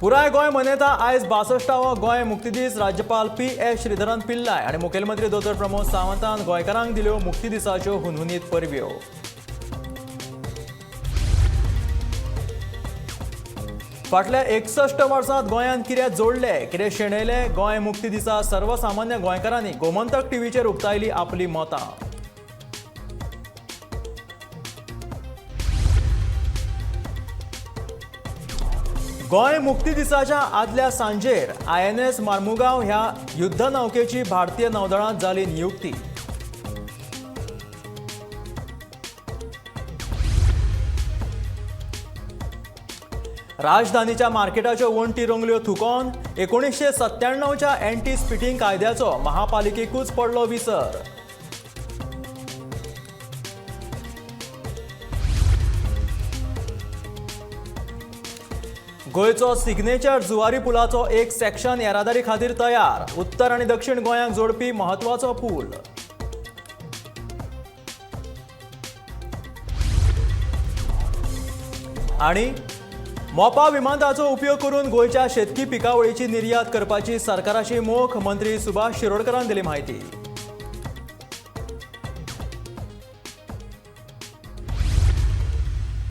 पुराय गोंय मनयता आयज 62वो गोंय मुक्ती दीस. राज्यपाल पी.एस. श्रीधरन पिल्लाय आनी मुखेलमंत्री दोतोर प्रमोद सावंतान गोंयकारांक दिल्यो मुक्ती दिसाच्यो हुनहुनीत परब्यो. फाटल्या 61 वर्सांत गोंयान कितें जोडलें, कितें शेणयलें? गोंय मुक्ती दिसा सर्वसामान्य गोंयकारांनी गोमंतक टीव्हीचेर उक्तायली आपली मतां. गोंय मुक्ती दिसाच्या आदल्या सांजेर INS Mormugao ह्या युद्धनौकेची भारतीय नौदळांत जाली नियुक्ती. राजधानीच्या मार्केटाच्यो वण्टी रंगल्यो थुकोन. 1997च्या एंटी स्पिटिंग कायद्याचो महापालिकेकूच पडलो विसर. गोंयचो सिग्नेचर जुवारी पुलाचो एक सेक्शन येरादारी खातीर तयार. उत्तर आनी दक्षिण गोंयांक जोडपी म्हत्वाचो पूल. आनी मोपा विमानतळाचो उपयोग करून गोंयच्या शेतकी पिकावळीची निर्यात करपाची सरकाराची मोख. मंत्री सुभाष शिरोडकरान दिली म्हायती.